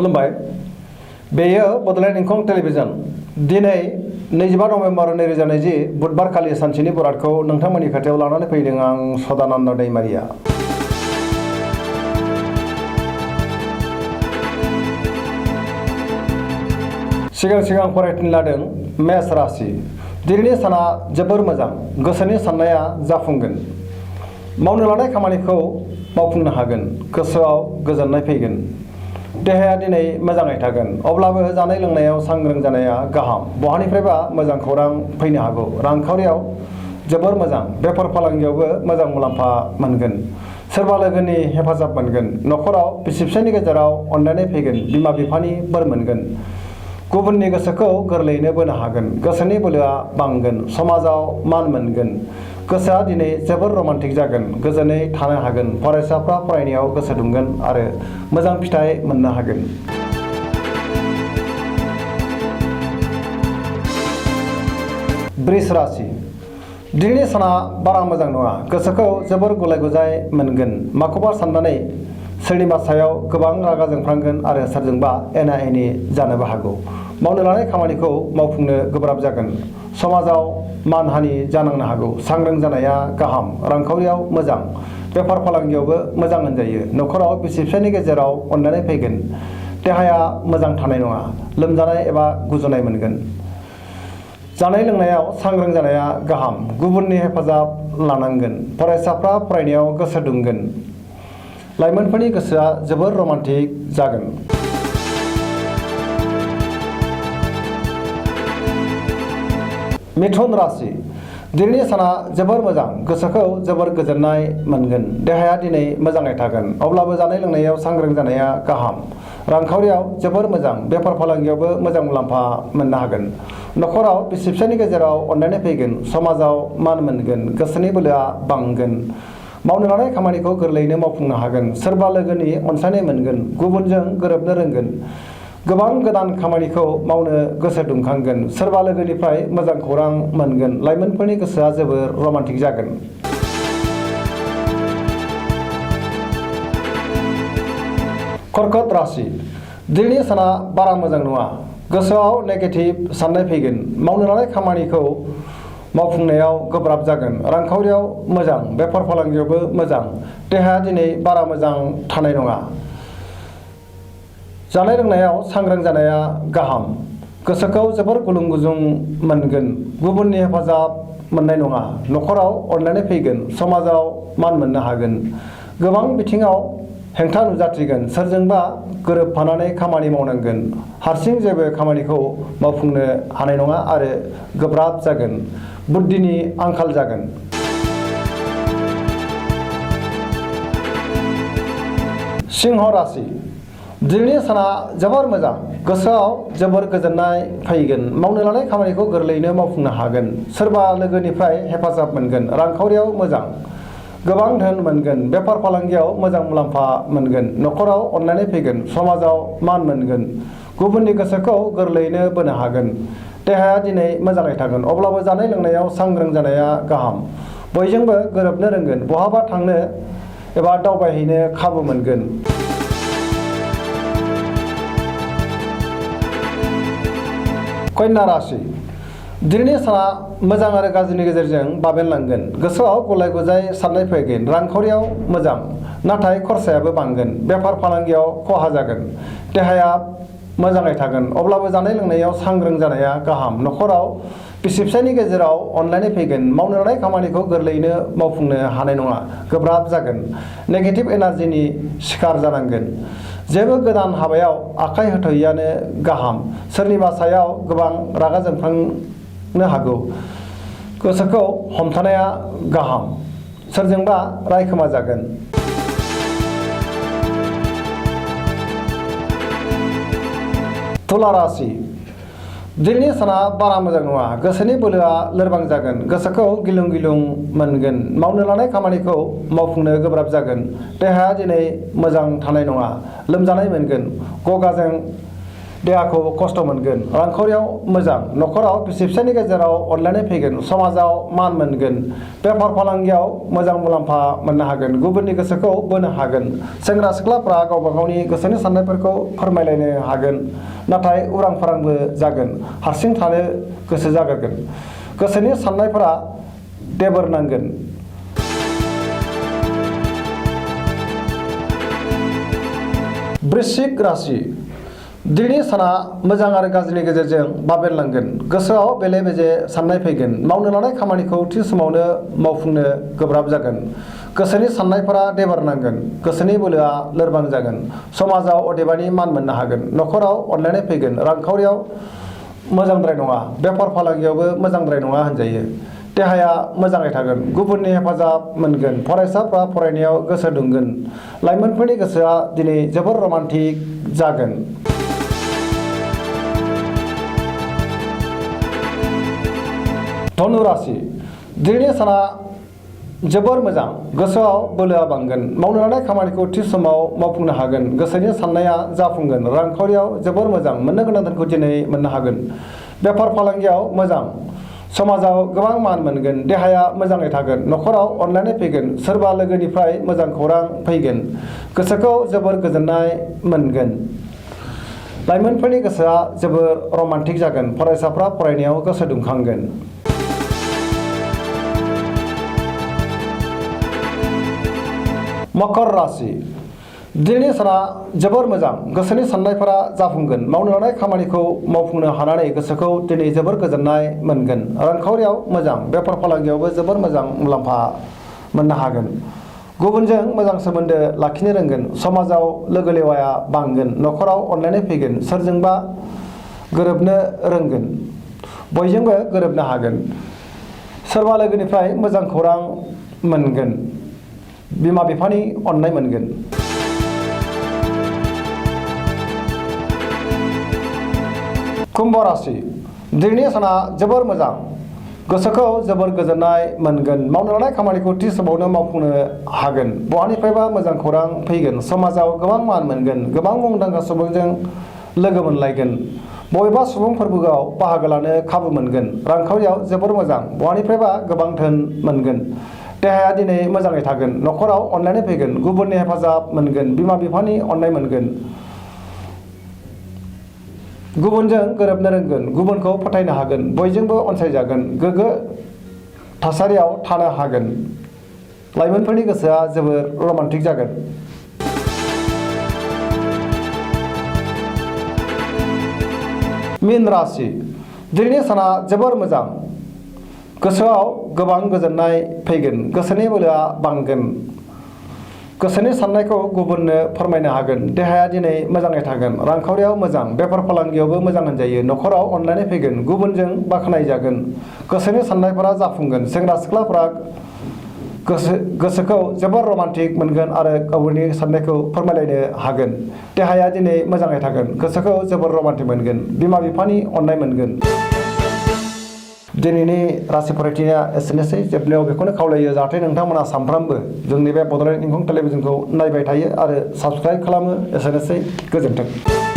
खुलुमबाय बेयो बड'लेण्ड इंखं टेलिभिजन दिनै 25 नभेम्बर 2020 बुधबार खालि सानसेनि बरादखौ नोंथांमोननि खाथियाव लानानै फैदों आं सदानन्द दैमारिया। सिगां फरायथिनो लादों मेष राशि। दिनैनि साना जोबोर मोजां, गोसोनि साननाया जाफुंगोन, मावनो लानाय खामानिखौ मावफुंनो हागोन, गोसोआव गोजोननाय फैगोन, देहाया दिनै मोजाङै थागोन। अब्लाबो जानाय लोंनायाव सांग्रां जानाया गाहाम। बहानिफ्रायबा मोजां खौरां फैनो हागौ। रांखावरियाव जोबोर मोजां, बेफार फालांगियावबो मोजां मुलाम्फा मोनगोन, सोरबा लोगोनि हेफाजाब मोनगोन, न'खराव बिसि फिसायनि गेजेराव अनलायनाय फैगोन, बिमा बिफानि बोर मोनगोन, गुबुननि गोसोखौ गोरलैयैनो बोनो हागोन, गोसोनि बोलोआ बांगोन, समाजाव मान मोनगोन, गोसोआ दिनै जोबोर रमान्टिक जागोन, गोजोनै थानो हागोन, फरायसाफ्रा फरायनायाव गोसो दुंगोन आरो मोजां फिथाइ मोननो हागोन। बृष राशि। दिनैनि साना बारा मोजां नङा, गोसोखौ जोबोर गुलाय गुजाय मोनगोन, माखौबा साननानै सोरनिबा सायाव गोबां रागा जोंफ्लांगोन आरो सोरजोंबा एना एनि जानोबो हागौ। मावनो लानाय खामानिखौ मावफुंनो गोब्राब जागोन, समाजाव मानहानि जानांनो हागौ, सांग्रां जानाया गाहाम, रांखावरियाव मोजां, बेफार फालांगियावबो मोजां होनजायो, न'खराव बिसि फिसायनि गेजेराव अनलायनाय फैगोन, देहाया मोजां थानाय नङा, लोमजानाय एबा गुजुनाय मोनगोन। जानाय लोंनायाव सांग्रां जानाया गाहाम, गुबुननि हेफाजाब लानांगोन, फरायसाफ्रा फरायनायाव गोसो दुंगोन, लाइमोनफोरनि गोसोआ जोबोर रमान्टिक जागोन। मिथुन राशि। दिनैनि साना जोबोर मोजां, गोसोखौ जोबोर गोजोननाय मोनगोन, देहाया दिनै मोजाङै थागोन। अब्लाबो जानाय लोंनायाव सांग्रां जानाया गाहाम, रांखावरियाव जोबोर मोजां, बेफार फालांगियावबो मोजां मुलाम्फा मोननो हागोन, न'खराव बिसि फिसायनि गेजेराव अनलायनाय फैगोन, समाजाव मान मोनगोन, गोसोनि बोलोआ बांगोन, मावनो लानाय खामानिखौ गोरलैयैनो मावफुंनो हागोन, सोरबा लोगोनि अनसायनाय मोनगोन, गुबुनजों गोरोबनो रोंगोन, गोबां गोदान खामानिखौ मावनो गोसो दुंखांगोन, सोरबा लोगोनिफ्राय मोजां खौरां मोनगोन, लाइमोनफोरनि गोसोआ जोबोर रमान्टिक जागोन। कर्कट राशि। दिनैनि साना बारा मोजां नङा, गोसोआव नेगेटिभ साननाय फैगोन, मावनो लानाय खामानिखौ मावफुंनायाव गोब्राब जागोन, रांखावरियाव मोजां, बेफार फालांगियावबो मोजां, देहाया दिनै बारा मोजां थानाय नङा। जानाय लोंनायाव सांग्रां जानाया गाहाम, गोसोखौ जोबोर गुलुं गुजुं मोनगोन, गुबुननि हेफाजाब मोननाय नङा, न'खराव अनलायनाय फैगोन, समाजाव मान मोननो हागोन, गोबां बिथिङाव हेंथा नुजाथिगोन, सोरजोंबा गोरोबफानानै खामानि मावनांगोन, हारसिं जेबो खामानिखौ मावफुंनो हानाय नङा आरो गोब्राब जागोन, बुद्धिनि आंखाल जागोन। सिंह राशि। दिनैनि साना जोबोर मोजां, गोसोआव जोबोर गोजोननाय फैगोन, मावनो लानाय खामानिखौ गोरलैयैनो मावफुंनो हागोन, सोरबा लोगोनिफ्राय हेफाजाब मोनगोन, रांखावरियाव मोजां, गोबां धोन मोनगोन, बेफार फालांगियाव मोजां मुलाम्फा मोनगोन, न'खराव अनलायनाय फैगोन, समाजाव मान मोनगोन, गुबुननि गोसोखौ गोरलैयैनो बोनो हागोन, देहाया दिनै मोजाङै थागोन। अब्लाबो जानाय लोंनायाव सांग्रां जानाया गाहाम, बयजोंबो गोरोबनो रोंगोन, बहाबा थांनो एबा दावबायहैनो खाबु मोनगोन। कन्या राशि। दिनैनि साना मोजां आरो गाज्रिनि गेजेरजों बाबेनलांगोन, गोसोआव गुलाय गुजाय साननाय फैगोन, रांखावरियाव मोजां, नाथाय खरसायाबो बांगोन, बेफार फालांगियाव खहा जागोन, देहाया मोजाङै थागोन। अब्लाबो जानाय लोंनायाव सांग्रां जानाया गाहाम, न'खराव बिसि फिसायनि गेजेराव अनलायनाय फैगोन, मावनो लानाय खामानिखौ गोरलैयैनो मावफुंनो हानाय नङा, गोब्राब जागोन, नेगेटिभ एनार्जिनि शिकार जानांगोन, जेबो गोदान हाबायाव आखाइ होथ'यैआनो गाहाम, सोरनिबा सायाव गोबां रागा जोंफ्लांनो हागौ, गोसोखौ हमथानाया गाहाम, सोरजोंबा रायखोमा जागोन। तुला राशि। दिनैनि साना बारा मोजां नङा, गोसोनि बोलोआ लोरबां जागोन, गोसोखौ गिलुं गिलुं मोनगोन, मावनो लानाय खामानिखौ मावफुंनो गोब्राब जागोन, देहाया दिनै मोजां थानाय नङा, लोमजानाय मोनगोन, गगाजों देहाखौ खस्थ' मोनगोन रांखावरियाव मोजां न'खराव बिसि फिसायनि गेजेराव अनलायनाय फैगोन समाजाव मान मोनगोन बेफार फालांगियाव मोजां मुलाम्फा मोननो हागोन गुबुननि गोसोखौ बोनो हागोन सेंग्रा सिख्लाफ्रा गावबा गावनि गोसोनि साननायफोरखौ फोरमायलायनो हागोन नाथाय उरां फारांबो जागोन हारसिं थानो गोसो जागोन गोसोनि साननायफोरा देबोर नांगोन वृश्चिक राशि दिनैनि साना मोजां आरो गाज्रिनि गेजेरजों बाबेरलांगोन गोसोआव बेले बेजे साननाय फैगोन मावनो लानाय खामानिखौ थि समावनो मावफुंनो गोब्राब जागोन गोसोनि साननायफोरा देबारनांगोन गोसोनि बोलोआ लोरबां जागोन समाजाव अदेबानि मान मोननो हागोन न'खराव अनलायनाय फैगोन रांखावरियाव मोजांद्राय नङा बेफार फालांगियावबो मोजांद्राय नङा होनजायो देहाया मोजाङै थागोन गुबुननि हेफाजाब मोनगोन फरायसाफ्रा फरायनायाव गोसो दुंगोन लाइमोनफोरनि गोसोआ दिनै जोबोर रमान्टिक जागोन धनु राशि दिनैनि साना जोबोर मोजां गोसोआव बोलोआ बांगोन मावनो लानाय खामानिखौ थि समाव मावफुंनो हागोन गोसोनि साननाया जाफुंगोन रांखावरियाव जोबोर मोजां मोननो गोनां धोनखौ दिनै मोननो हागोन बेफार फालांगियाव मोजां समाजाव गोबां मान मोनगोन देहाया मोजाङै थागोन न'खराव अनलायनाय फैगोन सोरबा लोगोनिफ्राय मोजां खौरां फैगोन गोसोखौ जोबोर गोजोननाय मोनगोन लाइमोनफोरनि गोसोआ जोबोर रमान्टिक जागोन फरायसाफ्रा फरायनायाव गोसो दुंखांगोन मकर राशि दिनैनि साना जोबोर मोजां गोसोनि साननायफोरा जाफुंगोन मावनो लानाय खामानिखौ मावफुंनो हानानै गोसोखौ दिनै जोबोर गोजोननाय मोनगोन रांखावरियाव मोजां बेफार फालांगियावबो जोबोर मोजां मुलाम्फा मोननो हागोन गुबुनजों मोजां सोमोन्दो लाखिनो रोंगोन समाजाव लोगो लेवाया बांगोन न'खराव अनलायनाय फैगोन सोरजोंबा गोरोबनो रोंगोन बयजोंबो गोरोबनो हागोन सोरबा लोगोनिफ्राय मोजां खौरां मोनगोन बिमा बिफानि अननाय मोनगोन कुम्भ राशि दिनैनि साना जोबोर मोजां गोसोखौ जोबोर गोजोननाय मोनगोन मावनो लानाय खामानिखौ थि समावनो मावफुंनो हागोन बहानिफ्रायबा मोजां खौरां फैगोन समाजाव गोबां मान मोनगोन गोबां मुंदांखा सुबुंजों लोगो मोनलायगोन बबेबा सुबुं फोरबोआव बाहागो लानो खाबु मोनगोन रांखावरियाव जोबोर मोजां बहानिफ्रायबा गोबां धोन मोनगोन देहाया दिनै मोजाङै थागोन न'खराव अनलायनाय फैगोन गुबुननि हेफाजाब मोनगोन बिमा बिफानि अननाय मोनगोन गुबुनजों गोरोबनो रोंगोन गुबुनखौ फोथायनो हागोन बयजोंबो अनसायजागोन गोग्गो थासारियाव थानो हागोन लाइमोनफोरनि गोसोआ जोबोर रमान्टिक जागोन मीन राशि दिनैनि साना जोबोर मोजां गोसोआव गोबां गोजोननाय फैगोन गोसोनि बोलोआ बांगोन गोसोनि साननायखौ गुबुननो फोरमायनो हागोन देहाया दिनै मोजाङै थागोन रांखावरियाव मोजां बेफार फालांगियावबो मोजां होनजायो न'खराव अनलायनाय फैगोन गुबुनजों बाख्नायजागोन गोसोनि साननायफोरा जाफुंगोन सेंग्रा सिख्लाफोरा गोसोखौ जोबोर रमान्टिक मोनगोन आरो गावनि साननायखौ फोरमायलायनो हागोन देहाया दिनै मोजाङै थागोन गोसोखौ जोबोर रमान्टिक मोनगोन बिमा बिफानि अननाय मोनगोन दिनैनि राशि फरायथिया एसेनोसै जोबनायाव बेखौनो खावलायो जाहाथे नोंथांमोना सानफ्रामबो जोंनि बे बड'लेण्ड इंखं टेलिभिजनखौ नायबाय थायो आरो साबस्क्राइब खालामो एसेनोसै गोजोन्थों